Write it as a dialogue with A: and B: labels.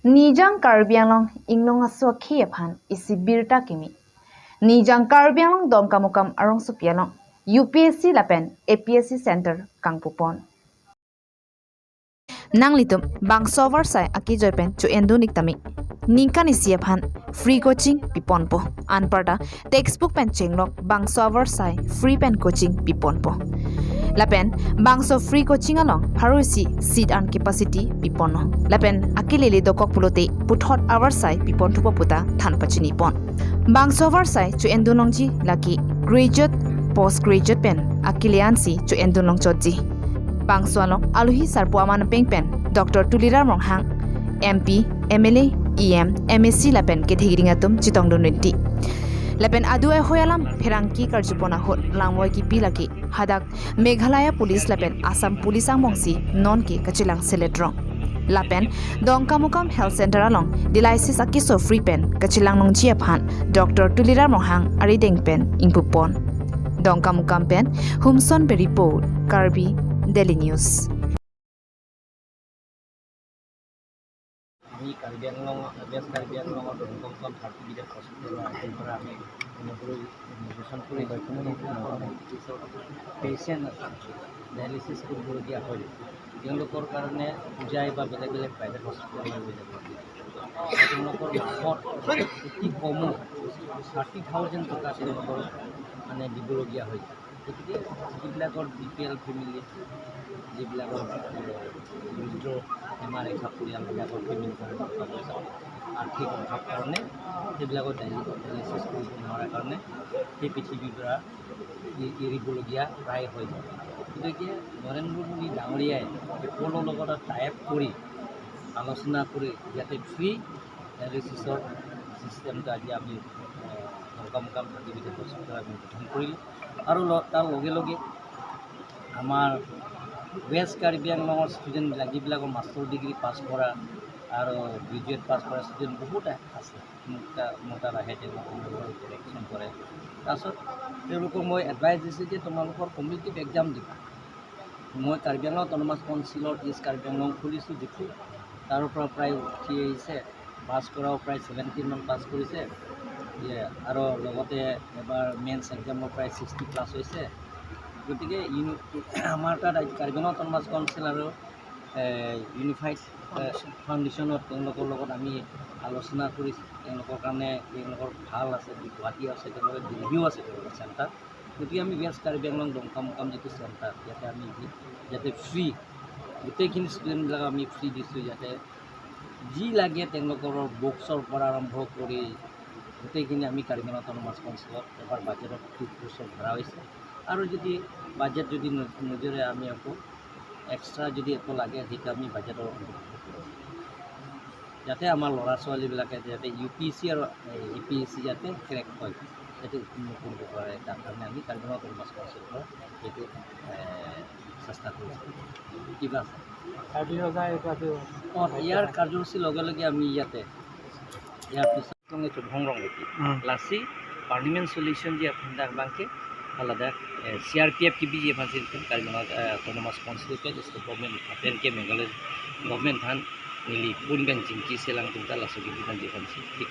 A: Nijang Karbi Anglong inglong asua khiaphan isi birta kimi. Nijang Karbi Anglong Dongkamukam arong supialong UPSC lapen APSC Center kangpupon. Nanglitum bang sovar sai aki joypen chu endu niktami. Ningkan isi aphan free coaching pipon po. Anparta textbook pen chenglok bang sovar sai free pen coaching pipon po. Lapen bangso free coaching along pharusi seat and capacity pipono. Lapen akileli dokok pulote puthot hour sai pipon thupo puta thanpachini pon. Bangso var sai chu endunongji laki graduate postgraduate pen akiliansi chu endunong chodji. Bangso along aluhi sarpo aman peng pen Dr. Tuliram Ronghang MP MLA EM MSc lapen ke thigiringatum chitong dunti. Lapen adu e hoyalam pherangki karjupona hot langwai ki pilaki hadak Meghalaya police lapen Assam police angmongsi non ki kachilang seletrong. Lapen Dongkamukam Health Center along dialysis akiso free pen kachilang nongji aphan Dr. Tuliram Ronghang arideng pen ingpupon. Dongkamukam pen Humson be report Karbi Daily News.
B: আমি Karbi Anglong, west Karbi আংলঙৰ ডংকামুকাম thirty হস্পিটেলৰ আজিৰ পৰা আমি ইনঅগুৰেশ্যন কৰি patient আছে, dialysis কৰিবলগীয়া হয়, তেওঁলোকৰ কাৰণে হোজাই বা বেলেগ বেলেগ প্ৰাইভেট হস্পিটেললৈ লৈ যাব লাগে। তেওঁলোকৰ মাহত অতি কমো 30,000 টকা তেওঁলোকৰ মানে দিবলগীয়া হয়। গতিকে যিবিলাকৰ বিপিএল ফেমিলি, যিবিলাকৰ দৰিদ্ৰ সীমাৰেখা পৰিয়ালবিলাকৰ ফেমিলি কাৰণে টকা পইচা আৰ্থিক অভাৱ কাৰণে সেইবিলাকৰ ডায়েলিচিছ কৰিব নোৱাৰাৰ কাৰণে সেই পৃথিৱীৰ পৰা এৰিবলগীয়া প্ৰায় হৈ যায়। গতিকে নৰেন্দ্ৰ মোদী ডাঙৰীয়াই এপ'লৰ লগত টাইআপ কৰি আলোচনা কৰি ইয়াতে ফ্ৰী ডায়েলিচিছৰ ছিষ্টেমটো আজি আমি ডংকামুকাম থাৰ্টি বেডেড হস্পিটেল আমি গঠন কৰিলোঁ। আৰু তাৰ লগে লগে আমাৰ ৱেষ্ট কাৰ্বি আংলঙৰ ষ্টুডেণ্টবিলাক, যিবিলাকৰ মাষ্টাৰ ডিগ্ৰী পাছ কৰা আৰু গ্ৰেজুৱেট পাছ কৰা ষ্টুডেণ্ট বহুত আছে, মোৰ তাত আহে, তেওঁলোকৰ লগত ইণ্টাৰেকশ্যন কৰে। তাৰপিছত তেওঁলোকক মই এডভাইচ দিছোঁ যে তোমালোকৰ কম্পিটিটিভ এক্সাম দিবা। মই কাৰ্বি আংলং অট'নমাছ কাউন্সিলৰ ইষ্ট কাৰ্বি আংলং খুলিছোঁ যিটো, তাৰ পৰা প্ৰায় উঠি আহিছে, পাছ কৰাও প্ৰায় 70মান পাছ কৰিছে আৰু লগতে এবাৰ মেইনছ এক্সামৰ প্ৰায় 60 প্লাছ হৈছে। গতিকে আমাৰ তাত কাৰ্বি আংলং অট'নমাছ কাউন্সিল আৰু ইউনিফাইড ফাউণ্ডেশ্যনত তেওঁলোকৰ লগত আমি আলোচনা কৰি তেওঁলোকৰ কাৰণে তেওঁলোকৰ ভাল আছে, গুৱাহাটী আছে, তেওঁলোকৰ দিল্লীও আছে তেওঁলোকৰ চেণ্টাৰ। গতিকে আমি ৱেষ্ট কাৰ্বি আংলং ডংকামুকাম যিটো চেণ্টাৰ, ইয়াতে আমি ইয়াতে ফ্ৰী গোটেইখিনি ষ্টুডেণ্টবিলাক আমি ফ্ৰী দিছোঁ। ইয়াতে যি লাগে তেওঁলোকৰ বুকছৰ পৰা আৰম্ভ কৰি গোটেইখিনি আমি কাৰ্বি আংলং অট'নমাছ কাউন্সিলত এবাৰ বাজেটত 2 ক্ৰ'ৰ্ছত ধৰা হৈছে। আৰু যদি বাজেট যদি নিজৰে আমি আকৌ এক্সট্ৰা যদি একো লাগে, সেইটো আমি বাজেটৰ অন্তৰ্ভুক্ত কৰোঁ, যাতে আমাৰ ল'ৰা ছোৱালীবিলাকে যাতে ইউপিএছচি আৰু এপিএছচি যাতে ক্ৰেক হয়, যাতে উত্তীৰ্ণ কৰিব পাৰে, তাৰ কাৰণে আমি কাৰ্বি আংলং অট'নমাছ কাউন্সিলৰ পৰা সেইটো চেষ্টা কৰিছোঁ। কিবা আছে? অঁ, ইয়াৰ কাৰ্যসূচীৰ লগে লগে আমি ইয়াতে ইয়াৰ পিছত lasi parliament solution ji aphandak bangke halada CRPF ki bi je phansi Karbi Autonomous Council ke state government apen ke Meghalaya government than nili pun ben jingki selang tumta laso ki bi je phansi ঠিক।